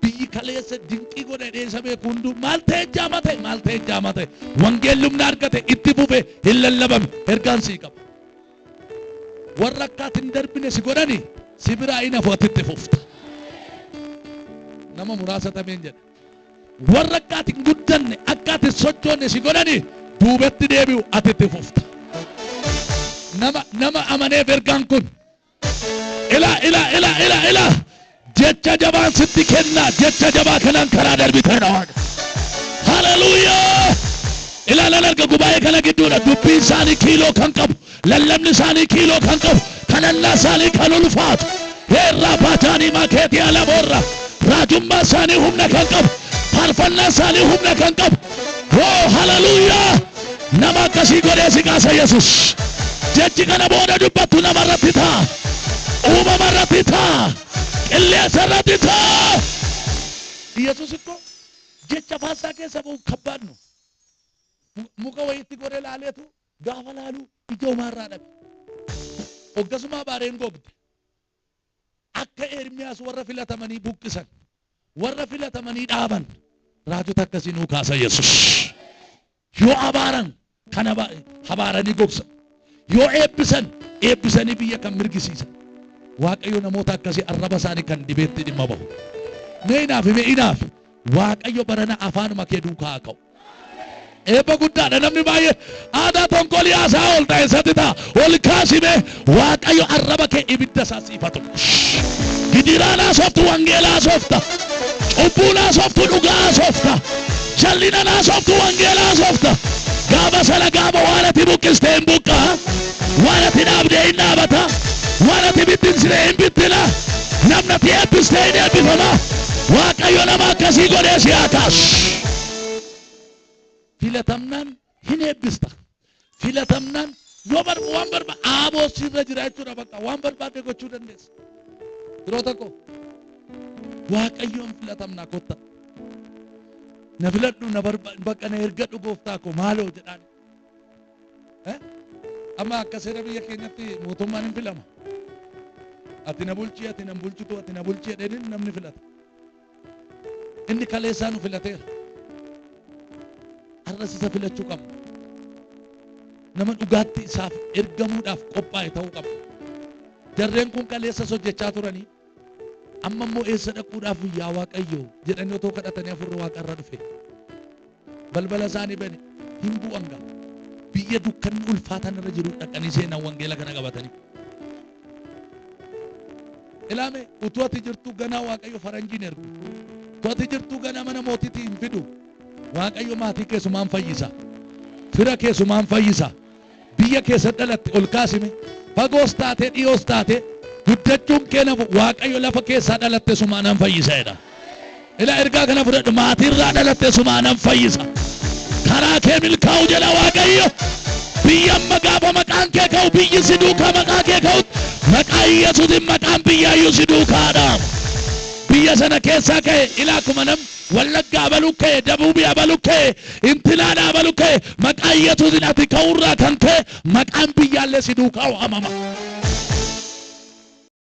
Biyyi kaleessa dinqii godhe dheessa beeku hunduu maal ta'e jaama ta'e, maal ta'e jaama ta'e? Wangeelli humna argate, itti fufe, hin lallabame. Ergaan sii qaba. Warra akka ati hin darbine si godhani si biraa hin hafu, ati itti fufta. Nama muraasa tameen jedha. Warra akka ati hin guddanne, akka ati hin sochoone si godhani duubatti deebi'u, ati itti fufta. Nama amaneef ergaan kun. Ila ila ila ila ila, Jecha jabaan sitti kenna. Jecha jabaa kanaan karaa darbitee na Waaqa. Haleluuyaa! Ilaalan arga gubaa'ee kana gidduudha. Dubbiin isaanii kiiloo kan qabu, lallabni isaanii kiiloo kan qabu, kadhannaa isaanii kan ulfaatu. Heerraa baataanii makeetii alaboorra. Raajummaa isaanii humna kan qabu, faarfannaa isaanii humna kan qabu. Hoo haleluuyaa! Nama akkasii godhee si kaasa Yesus. Jechi kana booda dubbattu nama irratti ta'a. Uumama irratti ta'a. Qilleensa irratti ta'a. Yesus ikkoo jecha afaan keessa ba'u kabbaad ነው. Muka wayiitti godhee laaleetu gaafa laalu ija homaarraa dhabe. Hoggasuma abaareen gogde. Akka Ermiyaas warra filatamanii buqqisan, warra filatamanii dhaaban, raajota akkasii nuu kaasa Yesus. Yoo abaaran kan abaaranii gogsan, yoo eebbisan eebbisanii biyya kan mirgisiisan. Waaqayyo namoota akkasii arraba isaanii kan dibeetti dhimma bahu. Mee inaafi, mee inaafi. Waaqayyo barana afaanuma kee duukaa haa ka'u. Eebba guddaadha. Namni baay'ee aadaa tonkolii haasaa ol ta'e isatti ta'a. Ol kaasime, Waaqayyo arraba kee ibidda isaa siifatu. Gidiraan haasoftu wangeela haasofta. Cubbuun haasoftu dhugaa haasofta. Jallinaan haasoftu wangeela haasofta. Gaafa sana gaafa waan ati buqqiste hin buqqaa. Waan ati dhaabde hin dhaabata. Waan ati bittinsite hin bittina. Namni ati eebbiste hin eebbifama. Waaqayyo nama akkasii godhee si haa kaasu. Filatamnaan hin eebbista. Filatamnaan yoo bar waan barba aaboo sirra jira jechuudha, bakka waan barbaadde gochuu dandeessa. Yeroo tokko Waaqayyoon filatamnaa kotta. Na filadhu, na barba, bakka na ergadhu gooftaa koo maaloo jedhaan. Amma akka seera biyya keenyatti mootummaan hin filama. Ati na bulchii, ati na bulchitu, ati na bulchii jedhanii namni filata. Inni kaleessaa nu filateera. Har'as isa filachuu qabna. Nama dhugaatti isaaf ergamuudhaaf qophaa'e ta'uu qabna. Jarreen kun kaleessas hojjechaa turanii amma immoo eessa dhaquudhaaf yaa Waaqayyo jedhanii otoo kadhatanii afurri waaqarra dhufe. Balbala isaanii bane, hin bu'an gaa. Biyya dukkanni ulfaataan irra jiru dhaqanii seenan wangeela kana qabatanii. Ilaame, utuu ati jirtu ganaa Waaqayyo faranjiin ergu. Utuu ati jirtu ganaa mana mootiitii hin fidu. Waaqayyo maatii keessumaan fayyisa. Fira keessumaan fayyisa. Biyya keessa dhalatte ol kaasime. Fagoos taate dhiyoos taate guddachuun kee nafu, Waaqayyo lafa keessaa dhalatte sumaanan fayyisa jedha. Ila ergaa kana fudhadhu, maatiirraa dhalatte sumaanan fayyisa. Karaa kee milkaa'u jedha Waaqayyo. Biyya amma gaafa maqaan kee ka'u, biyyi si duukaa maqaa kee ka'u, maqaa Yesuusin maqaan biyyaayyuu si duukaadha. Biyya sana keessaa ka'e, ilaa akkuma namni Wallagga abalu ka'e, Dabuubii abalu ka'e, Intilaadha abalu ka'e, maqaa Yesuusin ati ka'urraa kan ka'e maqaan biyyaallee si duukaa waamama.